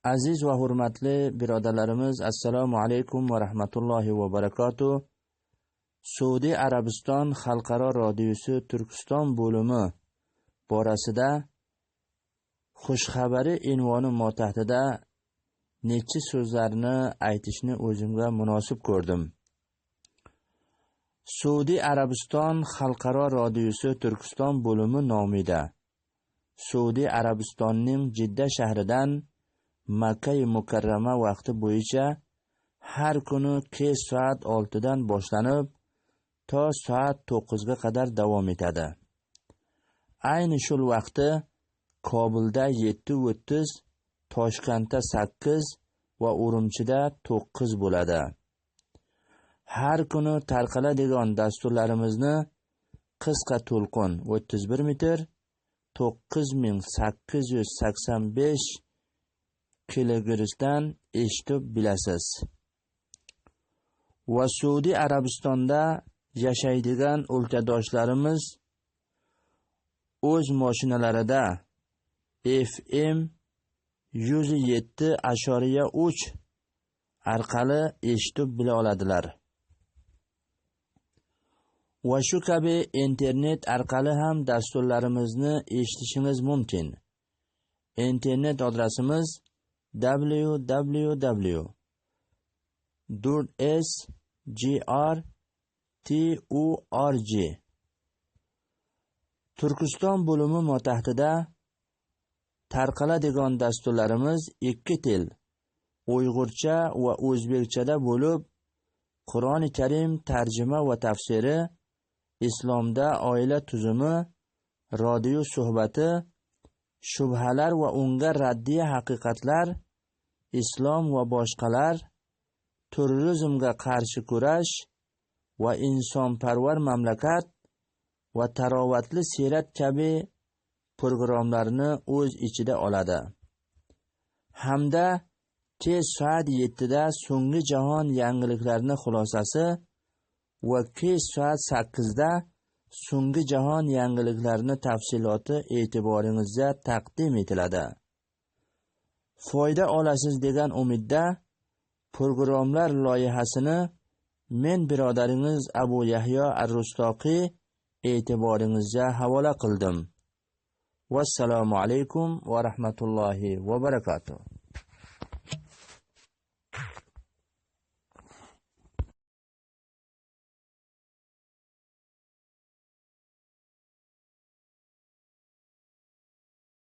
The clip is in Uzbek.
Aziz va hurmatli birodarlarimiz, assalomu alaykum va rahmatullohi va barakatuh. Saudiya Arabiston xalqaro radiosi Turkiston bo'limi borasida xushxabari unvoni motahtida necha so'zlarni aytishni o'zimga munosib ko'rdim. Saudiya Arabiston xalqaro radiosi Turkiston bo'limi nomida Saudiya Arabistonning Jidda shahridan Makka Mukarrama vaqti bo'yicha har kuni kech soat 6 dan boshlanib to soat 9 ga qadar davom etadi. Ayni shul vaqti Kobulda 7:30, Toshkentda 8 va Urumchida 9 bo'ladi. Har kuni tarqaladigan dasturlarimizni qisqa to'lqin 31 metr 9885 kilohertzdan eshitib bilasiz. Va Saudiya Arabistonda yashaydigan o'lkadoshlarimiz o'z mashinalarida FM 107.3 orqali eshitib bila oladilar. Va shu kabi internet orqali ham dasturlarimizni eshitishingiz mumkin. Internet adresimiz www.sgrtorg. Turkiston bo'limi motahtida tarqaladigan dasturlarimiz ikki til, Uyg'urcha va o'zbekchada bo'lib, Qur'oni Karim tarjima va tafsiri, Islomda oila tuzumi, radio suhbati, shubhalar va unga raddiya haqiqatlar, islom va boshqalar, terrorizmga qarshi kurash va insonparvar mamlakat va tarovatli siyrat kabi programlarni o'z ichida oladi. Hamda kech soat 7 da so'nggi jahon yangiliklarini xulosasi va kech soat 8 da so'nggi jahon yangiliklarini tafsiloti e'tiboringizga taqdim etiladi. Foyda olasiz degan umidda programlar loyihasini men birodaringiz Abu Yahyo Ar-Rustoqiy e'tiboringizga havola qildim. Vassalomu alaykum va rahmatullohi va barakatuh.